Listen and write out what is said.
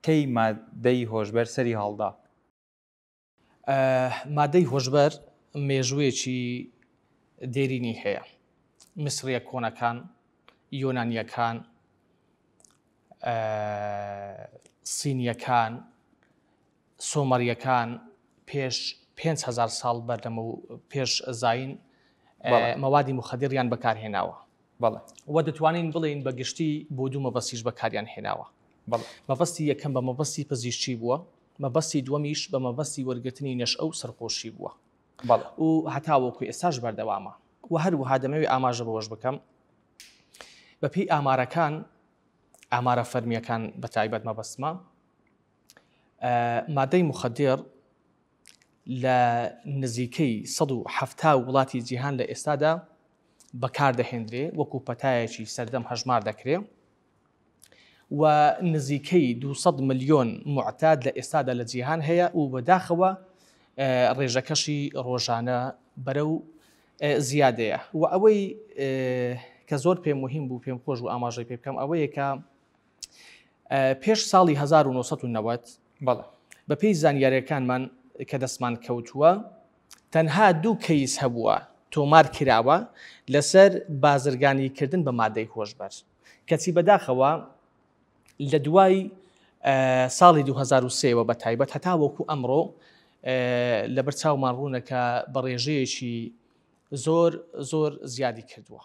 کەی مادەی هۆشبەر سەری هەڵدا؟ مادەی هۆشبەر مێژوویەکی دێرینی هەیە. میسریە کۆنەکان، یۆنانیەکان، سینیەکان، سۆمەریەکان پێش 5هزار ساڵ بەردەمە و پێش زین مەوادی مخدریان بەکارهێناوە. و دەتوانین بڵێین بە گشتی بۆ دوو مەبەستیش بەکاریان هێناوە. مەبەستی یەکەم بە مەبەستی پزیشکی بووە، مەبەستی دووەمیش بە مەبەستی وەرگرتنی نەشئە و سەرخۆشی بووە. و هەتاوەکو ئێستاش بەردەوامە. و هەروەها دەمەوێت ئاماژە بەوەش بکەم بەپێی ئامارەکان، ئامارە فەرمییەکان بە تایبەت مەبەستمە، مادەی مخدر لە نزیکەی 170 وڵاتی جیهان لە ئێستادا بەکاردەهێندرێ، وەکو پەتایەکی سەردەم هەژمار دەکرێ و نزیکەی 200 ملیۆن معتاد لە ئێستادا لە جیهان هەیە و بەداخەوە ڕێژەکەشی ڕۆژانە بەرەو زیادەیە. و ئەوەی کە زۆر پێم مهم بوو، پێم خۆش بوو ئاماژەی پێ بکەم، ئەوەیە کە پێش ساڵی 1990 بە پێی زانیاریەکانمان کە دەستمان کەوتووە تەنها دوو کەیس هەبووە تۆمار کراوە لەسەر بازرگانیکردن بە مادەی هۆشبەر، کەچی بەداخەوە لە دوای ساڵی 2023ەوە بە تایبەت هەتا وەکو ئەمڕۆ لەبەر چاومان ڕوونە کە بە ڕێژەیەکی زۆر زۆر زیادی کردووە.